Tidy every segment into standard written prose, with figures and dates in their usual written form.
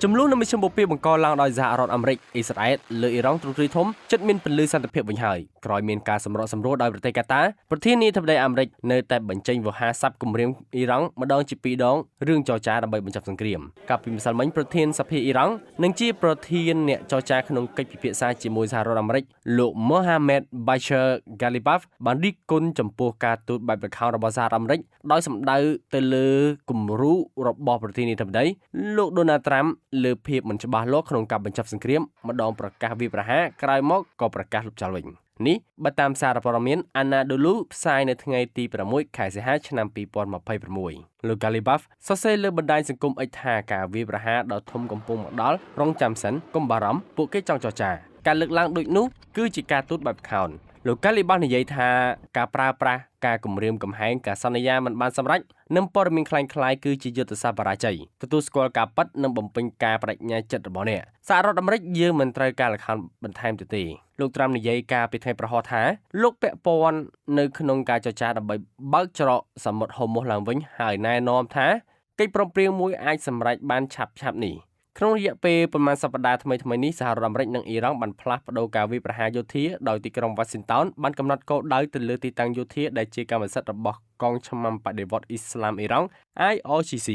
ចំនួននៅមជ្ឈមបូព៌ាបង្កឡើងដោយសហរដ្ឋអាមេរិកអ៊ីស្រាអែលលើអ៊ីរ៉ង់ទ្រង់ទ្រាយធំជិតមានពន្លឺសន្តិភាពវិញហើយក្រោយមានការសម្របសម្រួលដោយប្រទេសកាតាប្រធានាធិបតីអាមេរិកនៅតែបញ្ចេញវោហារស័ព្ទគំរាមអ៊ីរ៉ង់ម្ដងជាពីរដងរឿងចរចាដើម្បីបញ្ចប់សង្គ្រាមកាលពីម្សិលមិញប្រធានសភាអ៊ីរ៉ង់និងជាប្រធានអ្នកចរចាក្នុងកិច្ចពិភាក្សាជាមួយសហរដ្ឋអាមេរិកលោក Mohammad Bashir Ghalibaf បានរិះគន់ចំពោះការទូតបែបល្ខោនរបស់សហរដ្ឋអាមេរិកដោយសម្ដៅទៅលើគំរូរបស់ប្រធានាធិបតីលោកដូណាល់ត្រាំលើភាពមិនច្បាស់លាស់ក្នុងការបញ្ចប់សង្គ្រាមម្ដងប្រកាសវាយប្រហារក្រោយមកក៏ប្រកាសលុបចោលវិញនេះបើតាមសារព័ត៌មាន Anadolu ផ្សាយនៅថ្ងៃទី6ខែសីហាឆ្នាំ2026លោក Ghalibaf សរសេរលើបណ្ដាញសង្គម X ថាការវាយប្រហារដ៏ធំកំពុងមកដល់រងចាំសិនកុំបារម្ភពួកគេចង់ចរចាការលើកឡើងដូចនោះគឺជាការទូតបែបខោនលោកកាលីបាសនិយាយថាការប្រើប្រាស់ការគំរាមកំហែងការសន្យាមិនបានសម្រេចនិងព័ត៌មានក្លែងៗគឺជាយុទ្ធសាស្ត្របរាជ័យទទួលស្គាល់ការពិតនិងបំពេញការបដិញ្ញាចិត្តរបស់អ្នកសហរដ្ឋអាមេរិកយើងមិនត្រូវការល្ខោនបន្ថែមទៅទេលោកត្រាំនិយាយការពីថ្ងៃប្រហោះថាលោកពាក់ព័ន្ធនៅក្នុងការចរចាដើម្បីបើកច្រកសមុទ្រហូម៉ូសឡើងវិញហើយណែនាំថាកិច្ចព្រមព្រៀងមួយអាចសម្រេចបានឆាប់ៗនេះក្នុងរយៈពេលប្រមាណសប្តាហ៍ថ្មីៗនេះសហរដ្ឋអាមេរិកនិងអ៊ីរ៉ង់បានផ្លាស់ប្ដូរការវាយប្រហារយោធាដោយទីក្រុងវ៉ាស៊ីនតោនបានកំណត់គោលដៅទៅលើទីតាំងយោធាដែលជាកម្មសិទ្ធិរបស់កងឆ្មាំបដិវត្តអ៊ីស្លាមអ៊ីរ៉ង់ IRGC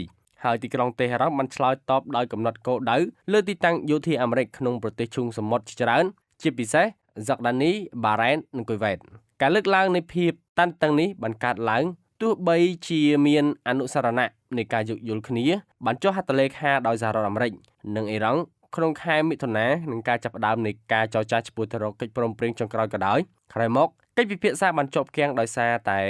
ហើយទីក្រុងតេហេរ៉ង់បានឆ្លើយតបដោយកំណត់គោលដៅលើទីតាំងយោធាអាមេរិកក្នុងប្រទេសឈូងសមុទ្រជាច្រើនជាពិសេសហ្សកដានីបារ៉ែននិងគុយវ៉េតការលើកឡើងនៃភាពតានតឹងនេះបានកើតឡើងទោះបីជាមានអនុស្សរណៈនៃការយោគយល់គ្នាបានចុះហត្ថលេខាដោយសហរដ្ឋអាមេរិកនិងអ៊ីរ៉ង់ក្នុងខែមិថុនានឹងការចាប់ផ្ដើមនៃការចរចាឆ្ពោះទៅរកកិច្ចព្រមព្រៀងចុងក្រោយក៏ដោយក្រោយមកកិច្ចពិភាក្សាបានជាប់គាំងដោយសារតែ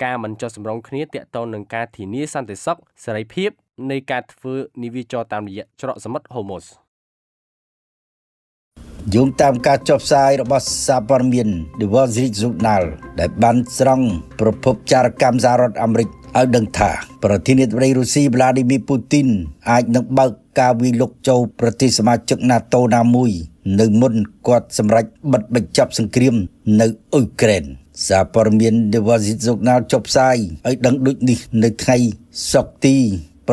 ការមិនចុះសម្រុងគ្នាទាក់ទងនឹងការធានាសន្តិសុខសេរីភាពនៃការធ្វើនាវាចរតាមរយៈច្រកសមុទ្រហូម៉ូស យោងតាមការចុះផ្សាយរបស់សារព័ត៌មាន The Wall Street Journal ដែលបានស្រង់ប្រភពចារកម្មសហរដ្ឋអាមេរិកឲ្យដឹងថាប្រធានាធិបតីរុស្ស៊ីវ្លាឌីមៀពូទីនអាចនឹងបើកការវាយលុកចូលប្រទេសសមាជិក NATO ណាមួយនៅមុនគាត់សម្រេចបិទបញ្ចប់សង្គ្រាមនៅអ៊ុយក្រែនសារព័ត៌មាន The Wall Street Journal ចុះផ្សាយឲ្យដឹងដូចនេះនៅថ្ងៃសុក្រទី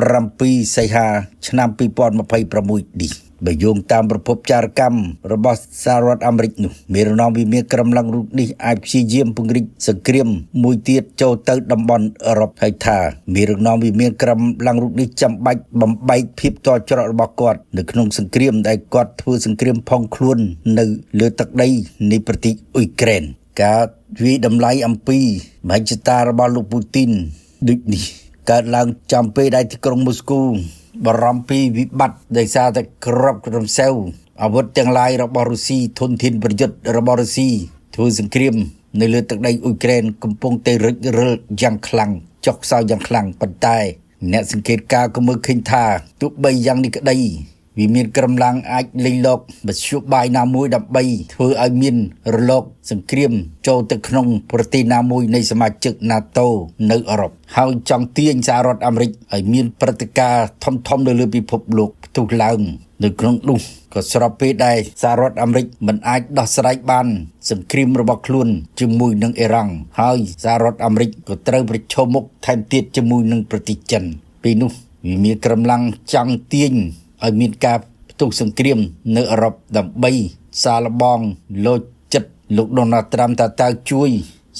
7សីហាឆ្នាំ2026នេះបើយោងតាមប្រភពចារកម្មរបស់សហរដ្ឋអាមេរិកនោះមេរណងវិមានក្រំឡើងរូបនេះអាចព្យាយាមពង្រីកសង្គ្រាមមួយទៀតចូលទៅតំបន់អឺរ៉ុបហើយថាមេរណងវិមានក្រំឡើងរូបនេះចាំបាច់បំបែកភាពតច្រករបស់គាត់នៅក្នុងសង្គ្រាមដែលគាត់ធ្វើសង្គ្រាមផងខ្លួននៅលើទឹកដីនៃប្រទេសអ៊ុយក្រែនការវាយតម្លៃអំពីមហិច្ឆតារបស់លោកពូទីនដូចនេះកើតឡើងចំពេលដែលទីក្រុងមូស្គូបារម្ភពីវិបត្តិដោយសារតែក្របក្រំសេវអាវុធទាំងឡាយរបស់រុស្ស៊ីធនធានប្រយុទ្ធរបស់រុស្ស៊ីធ្វើសង្គ្រាមនៅលើទឹកដីអ៊ុយក្រែនកំពុងតែរិចរិលយ៉ាងខ្លាំងចុះខ្សោយយ៉ាងខ្លាំងប៉ុន្តែអ្នកសង្កេតការណ៍ក៏មើលឃើញថាទោះបីយ៉ាងនេះក្តីវាមានក្រំឡាំងអាចលេងលោកមធ្យោបាយណាមួយដើម្បីធ្វើឲ្យមានរលកសង្គ្រាមចូលទៅក្នុងប្រទេសណាមួយនៃសមាជិក NATO នៅអឺរ៉ុបហើយចង់ទាញសហរដ្ឋអាមេរិកឲ្យមានព្រឹត្តិការណ៍ធំៗនៅលើពិភពលោកផ្ទុះឡើងនៅក្នុងនោះក៏ស្របពេលដែលសហរដ្ឋអាមេរិកមិនអាចដោះស្រាយបានសង្គ្រាមរបស់ខ្លួនជាមួយនឹងអ៊ីរ៉ង់ហើយសហរដ្ឋអាមេរិកក៏ត្រូវប្រឈមមុខថែមទៀតជាមួយនឹងប្រទេសចិនពេលនោះវាមានក្រំឡាំងចង់ទាញឲ្យមានការផ្ទុះសង្គ្រាមនៅអឺរ៉ុបដើម្បីសាឡបងលោចិត្តលោកដូណាល់ត្រាំថាតើជួយ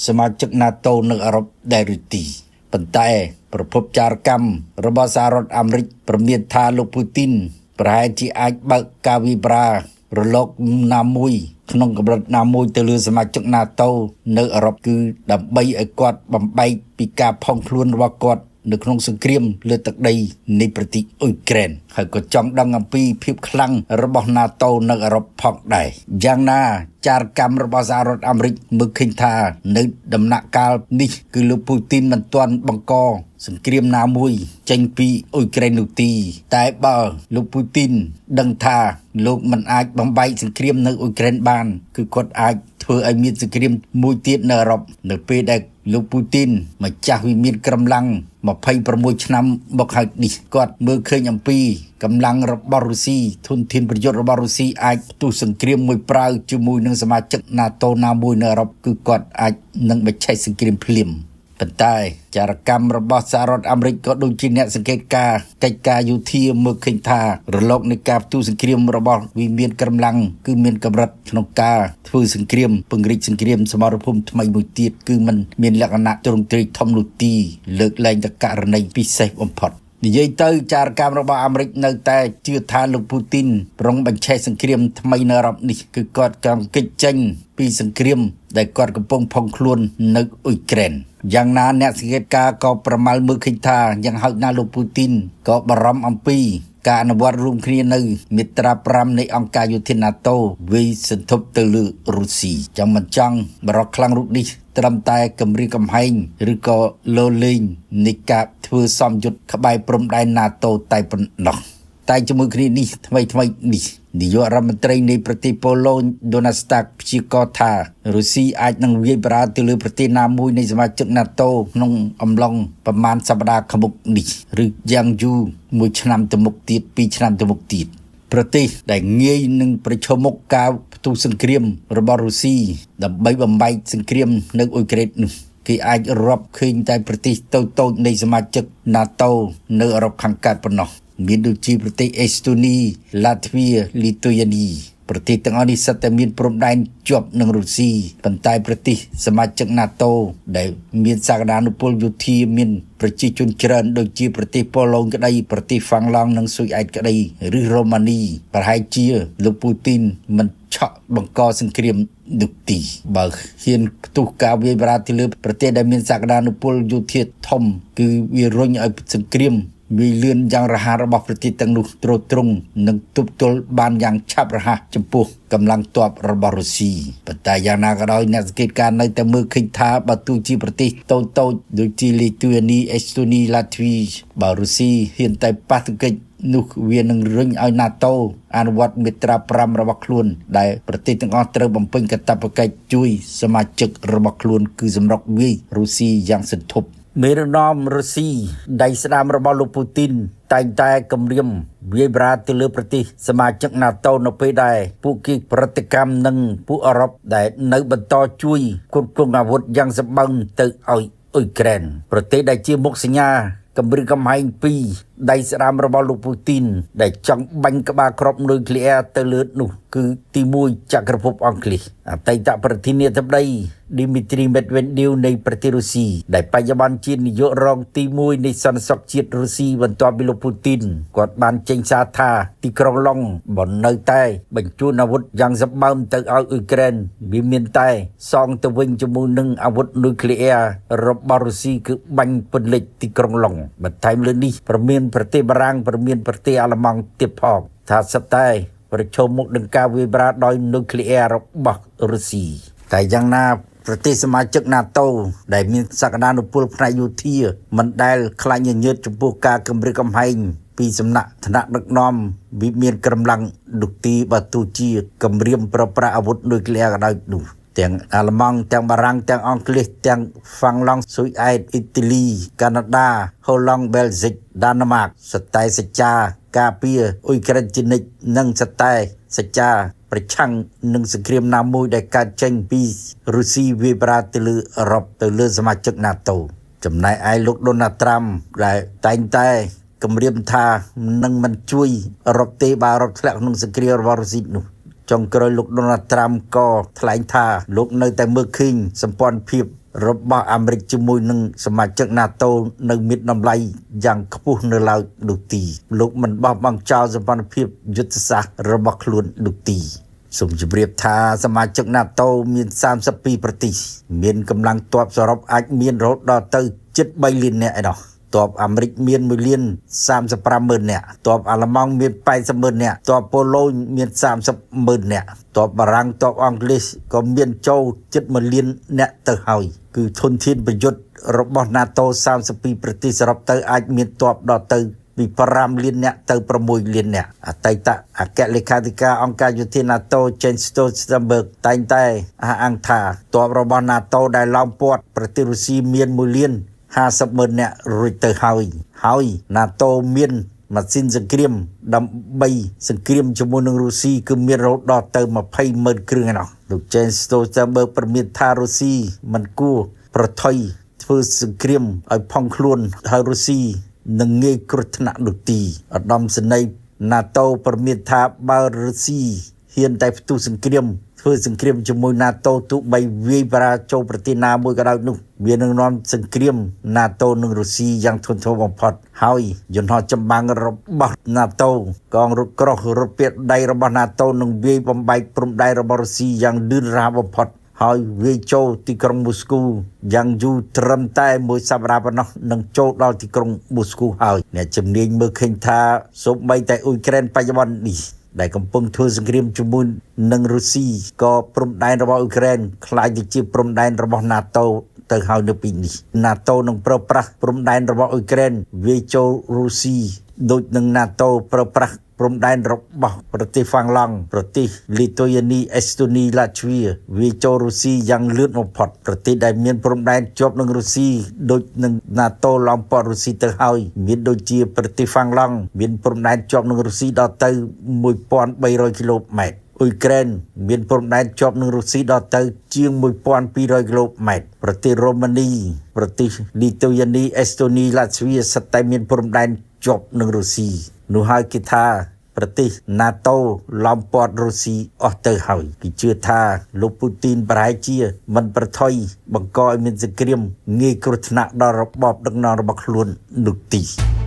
សមាជិក NATO នៅអឺរ៉ុបដែរឬទេប៉ុន្តែប្រភពចារកម្មរបស់សហរដ្ឋអាមេរិកព្រមានថាលោកពូទីនប្រហែលជាអាចបើកការវិប្រារលកណាមួយក្នុងកម្រិតណាមួយទៅលើសមាជិក NATO នៅអឺរ៉ុបគឺដើម្បីឲ្យគាត់បំបែកពីការផុងខ្លួនរបស់គាត់នៅក្នុងសង្គ្រាមលើទឹកដីនៃប្រទេសអ៊ុយក្រែនហើយក៏ចង់ដឹងអំពីភាពខ្លាំងរបស់ NATO នៅអឺរ៉ុបផងដែរយ៉ាងណាចារកម្មរបស់សហរដ្ឋអាមេរិកមើលឃើញថានៅដំណាក់កាលនេះគឺលោកពូទីនមិនទាន់បង្កសង្គ្រាមណាមួយចេញពីអ៊ុយក្រែននោះទេតែបើលោកពូទីនដឹងថាលោកមិនអាចបំបែកសង្គ្រាមនៅអ៊ុយក្រែនបានគឺគាត់អាចធ្វើឲ្យមានសង្គ្រាមមួយទៀតនៅអឺរ៉ុបនៅពេលដែលលោកពូទីនម្ចាស់វិមានក្រំឡាំង26ឆ្នាំមកហើយនេះគាត់មើលឃើញអំពីកម្លាំងរបស់រុស្ស៊ីធនធានប្រយុទ្ធរបស់រុស្ស៊ីអាចផ្ទុះសង្គ្រាមមួយប្រាវជាមួយនឹងសមាជិក NATO ណាមួយនៅអឺរ៉ុបគឺគាត់អាចនឹងបញ្ឆេះសង្គ្រាមភ្លាម។ ប៉ុន្តែចារកម្មរបស់សហរដ្ឋអាមេរិកក៏ដូចជាអ្នកសង្កេតការណ៍កិច្ចការយោធាមើលឃើញថារលកនៃការផ្ទុះសង្គ្រាមរបស់វិមានក្រំឡាំងគឺមានកម្រិតក្នុងការធ្វើសង្គ្រាមពង្រីកសង្គ្រាមសមរភូមិថ្មីមួយទៀតគឺมันមានលក្ខណៈទ្រង់ទ្រាយធំនោះទីលើកលែងតែករណីពិសេសបំផុតនិយាយទៅចារកម្មរបស់អាមេរិកនៅតែជឿថាលោកពូទីនប្រុងបញ្ឆេះសង្គ្រាមថ្មីនៅអឺរ៉ុបនេះគឺគាត់ចង់គេចចេញពីសង្គ្រាមដែលគាត់កំពុងផុងខ្លួននៅអ៊ុយក្រែនយ៉ាងណាអ្នកសង្កេតការណ៍ក៏ប្រមាលមើលឃើញថាយ៉ាងហោចណាស់លោកពូទីនក៏បារម្ភអំពីការអនុវត្តរួមគ្នានៅមាត្រា5នៃអង្គការយោធា NATO វាយសន្ធប់ទៅលើរុស្ស៊ីចង់មិនចង់បរិបខ្លាំងរូបនេះត្រឹមតែគម្រាមកំហែងឬក៏លោលេងនៃការធ្វើសម្ពយុទ្ធក្បែរព្រំដែន NATO តែប៉ុណ្ណោះតែជាមួយគ្នានេះថ្មីថ្មីនេះនាយករដ្ឋមន្ត្រីនៃប្រទេសប៉ូឡូញដូណាល់ស្តាកព្យាករណ៍ថារុស្ស៊ីអាចនឹងវាយប្រហារទៅលើប្រទេសណាមួយនៃសមាជិក NATO ក្នុងអំឡុងប្រមាណសប្តាហ៍ខាងមុខនេះឬយ៉ាងយូរមួយឆ្នាំទៅមុខទៀតពីរឆ្នាំទៅមុខទៀតប្រទេសដែលងាយនឹងប្រឈមមុខការផ្ទុះសង្គ្រាមរបស់រុស្ស៊ីដើម្បីបំបែកសង្គ្រាមនៅអ៊ុយក្រែននោះគេអាចរាប់ឃើញតែប្រទេសតូចៗនៃសមាជិក NATO នៅអឺរ៉ុបខាងកើតប៉ុណ្ណោះមានដូចជាប្រទេសអេស្តូនីឡាតវីលីតូយ៉ានីប្រទេសទាំងអស់នេះសុទ្ធតែមានព្រំដែនជាប់នឹងរុស្ស៊ីប៉ុន្តែប្រទេសសមាជិក NATO ដែលមានសក្តានុពលយោធាមានប្រជាជនច្រើនដូចជាប្រទេសប៉ូឡូញក្តីប្រទេសហ្វាំងឡង់និងស៊ុយអែតក្តីឬរ៉ូម៉ានីប្រហែលជាលោកពូទីនមិនឆក់បង្កសង្គ្រាមនោះទីបើហ៊ានផ្ទុះការវាយប្រហារទៅលើប្រទេសដែលមានសក្តានុពលយោធាធំគឺវារុញឲ្យសង្គ្រាមវាលឿនយ៉ាងរហ័សរបស់ប្រទេសទាំងនោះទ្រទ្រង់និងទប់ទល់បានយ៉ាងឆាប់រហ័សចំពោះកម្លាំងទ័ពរបស់រុស្ស៊ីប៉ុន្តែយ៉ាងណាក៏ដោយអ្នកសង្កេតការណ៍នៅតែមើលឃើញថាបើទោះជាប្រទេសតូចៗដូចជាលីតួនីអេស្តូនីឡាតវីបើរុស្ស៊ីហ៊ានតែប៉ះទង្គិចនោះវានឹងរុញឲ្យ NATO អនុវត្តមាត្រា5របស់ខ្លួនដែលប្រទេសទាំងអស់ត្រូវបំពេញកាតព្វកិច្ចជួយសមាជិករបស់ខ្លួនគឺសម្រុកវាយរុស្ស៊ីយ៉ាងសន្ធប់មេដឹកនាំរុស្ស៊ីដៃស្ដាំរបស់លោកពូទីនតែងតែគម្រាមវាយប្រហារទៅលើប្រទេសសមាជិក NATO នៅពេលដែលពួកគេប្រតិកម្មនឹងពួកអឺរ៉ុបដែលនៅបន្តជួយគ្រប់គ្រងអាវុធយ៉ាងសម្បើមទៅឲ្យអ៊ុយក្រែនប្រទេសដែលជាមុខសញ្ញាគម្រាមកំហែងពីដៃស្ដាំរបស់លោកពូទីនដែលចង់បាញ់ក្បាលគ្រាប់នុយក្លេអ៊ែរទៅលើនោះគឺទី1ចក្រភពអង់គ្លេសអតីតប្រធានាធិបតីឌីមីត្រីមេដវេឌីវនៃប្រទេសរុស្ស៊ីដែលបច្ចុប្បន្នជានាយករងទី1នៃសន្តិសុខជាតិរុស្ស៊ីបន្ទាប់ពីលោកពូទីនគាត់បានចេញសារថាទីក្រុងឡុងបើនៅតែបញ្ជូនអាវុធយ៉ាងសម្បើមទៅឲ្យអ៊ុយក្រែនវាមានតែសងទៅវិញជាមួយនឹងអាវុធនុយក្លេអ៊ែររបស់រុស្ស៊ីគឺបាញ់ពន្លិចទីក្រុងឡុងបន្ថែមលើនេះប្រមានប្រទេសបារាំងប្រមានប្រទេសអាល្លឺម៉ង់ទៀតផងថាសិតតែប្រឈមមុខនឹងការវាយប្រហារដោយនុយក្លេអ៊ែររបស់រុស្ស៊ីតែយ៉ាងណាប្រទេសសមាជិក NATO ដែលមានសក្តានុពលផ្នែកយោធាមិនដែលខ្លាចញញើតចំពោះការគម្រាមកំហែងពីសំណាក់ថ្នាក់ដឹកនាំវិមានក្រំឡាំងនោះទីបើទោះជាគម្រាមប្រប្រាស់អាវុធនុយក្លេអ៊ែរក៏ដោយនោះទាំងអាល្លឺម៉ង់ទាំងបារាំងទាំងអង់គ្លេសទាំងហ្វាំងឡង់ស៊ុយអែតអ៊ីតាលីកាណាដាហូឡង់បែលហ្សិកដាណឺម៉ាកសតែសច្ចាការពារអ៊ុយក្រែនជានិច្ចនិងសតែសច្ចាប្រឆាំងនឹងសង្គ្រាមណាមួយដែលកើតចេញពីរុស្ស៊ីវាយប្រហារទៅលើអឺរ៉ុបទៅលើសមាជិក NATO ចំណែកឯលោកដូណាល់ត្រាំដែលតែងតែគម្រាមថានឹងមិនជួយអឺរ៉ុបទេបើអឺរ៉ុបធ្លាក់ក្នុងសង្គ្រាមរបស់រុស្ស៊ីនោះចុងក្រោយលោកដូណាល់ត្រាំក៏ថ្លែងថាលោកនៅតែមើលឃើញសម្ព័ន្ធភាពរបស់អាមេរិកជាមួយនឹងសមាជិក NATO នៅមានតម្លៃយ៉ាងខ្ពស់នៅឡើយនោះទីលោកមិនបោះបង់ចោលសម្ព័ន្ធភាពយុទ្ធសាស្ត្ររបស់ខ្លួននោះទីសូមជម្រាបថាសមាជិក NATO មាន32ប្រទេសមានកម្លាំងទ័ពសរុបអាចមានរហូតដល់ទៅជិត3លាននាក់ឯណោះទ័ពអាមេរិកមាន1លាន35ម៉ឺននាក់ទ័ពអាល្លឺម៉ង់មាន80ម៉ឺននាក់ទ័ពប៉ូឡូញមាន30ម៉ឺននាក់ទ័ពបារាំងទ័ពអង់គ្លេសក៏មានចូលជិត1លាននាក់ទៅហើយគឺធនធានប្រយុទ្ធរបស់ NATO 32ប្រទេសសរុបទៅអាចមានទ័ពដល់ទៅពី5លាននាក់ទៅ6លាននាក់អតីតអគ្គលេខាធិការអង្គការយោធា NATO Jens Stoltenberg តែងតែអះអាងថាទ័ពរបស់ NATO ដែលឡោមព័ទ្ធប្រទេសរុស្ស៊ីមាន1លាន50ម៉ឺននាក់រួចទៅហើយហើយ NATO មានម៉ាស៊ីនសង្គ្រាមដើម្បីសង្គ្រាមជាមួយនឹងរុស្ស៊ីគឺមានរហូតដល់ទៅ20ម៉ឺនគ្រឿងឯណោះលោក Jens Stoltenberg ព្រមានថារុស្ស៊ីមិនគួរប្រថុយ ធ្វើសង្គ្រាមឲ្យផុងខ្លួនហើយរុស្ស៊ីនឹងងាយគ្រោះថ្នាក់នោះទីឧត្តមសេនីយ៍ NATO ព្រមានថាបើរុស្ស៊ីហ៊ានតែផ្ទុះសង្គ្រាមធ្វើសង្គ្រាមជាមួយ NATO ទោះបីវាយប្រហារចូលប្រទេសណាមួយក៏ដោយនោះវានឹងនាំសង្គ្រាម NATO និងរុស្ស៊ីយ៉ាងធ្ងន់ធ្ងរបំផុតហើយយន្តហោះចម្បាំងរបស់ NATO កងរថក្រោះរថពាកដៃរបស់ NATO នឹងវាយបំបែកព្រំដែនរបស់រុស្ស៊ីយ៉ាងលឿនរហ័សបំផុតហើយវាយចូលទីក្រុងមូស្គូយ៉ាងយូរត្រឹមតែមួយសប្តាហ៍ប៉ុណ្ណោះនឹងចូលដល់ទីក្រុងមូស្គូហើយអ្នកជំនាញមើលឃើញថាសូម្បីតែអ៊ុយក្រែនបច្ចុប្បន្ននេះដែលកំពុងធ្វើសង្គ្រាមជាមួយនឹងរុស្ស៊ីក៏ព្រំដែនរបស់អ៊ុយក្រែនក្លាយទៅជាព្រំដែនរបស់ NATO ទៅហើយនៅពេលនេះ NATO នឹងប្រើប្រាស់ព្រំដែនរបស់អ៊ុយក្រែនវាយចូលរុស្ស៊ីដូចនឹង NATO ប្រើប្រាស់ព្រំដែនរបស់ប្រទេសហ្វាំងឡង់ប្រទេសលីតូយ៉ានីអេស្តូនីឡាទ្វីវាយចូលរុស្ស៊ីយ៉ាងលឿនបំផុតប្រទេសដែលមានព្រំដែនជាប់នឹងរុស្ស៊ីដូចនឹង NATO ឡោមព័ទ្ធរុស្ស៊ីទៅហើយមានដូចជាប្រទេសហ្វាំងឡង់មានព្រំដែនជាប់នឹងរុស្ស៊ីដល់ទៅ1300គីឡូម៉ែត្រអ៊ុយក្រែនមានព្រំដែនជាប់នឹងរុស្ស៊ីដល់ទៅជាង1200គីឡូម៉ែត្រប្រទេសរ៉ូម៉ានីប្រទេសលីតូយ៉ានីអេស្តូនីឡាទ្វីសុទ្ធតែមានព្រំដែនជាប់នឹងរុស្ស៊ីនោះហើយគេថាប្រទេស NATO ឡោមព័ទ្ធរុស្ស៊ីអស់ទៅហើយគេជឿថាលោកពូទីនប្រហែលជាមិនប្រថុយបង្កឲ្យមានសង្គ្រាមងាយគ្រោះថ្នាក់ដល់របបដឹកនាំរបស់ខ្លួននោះទី។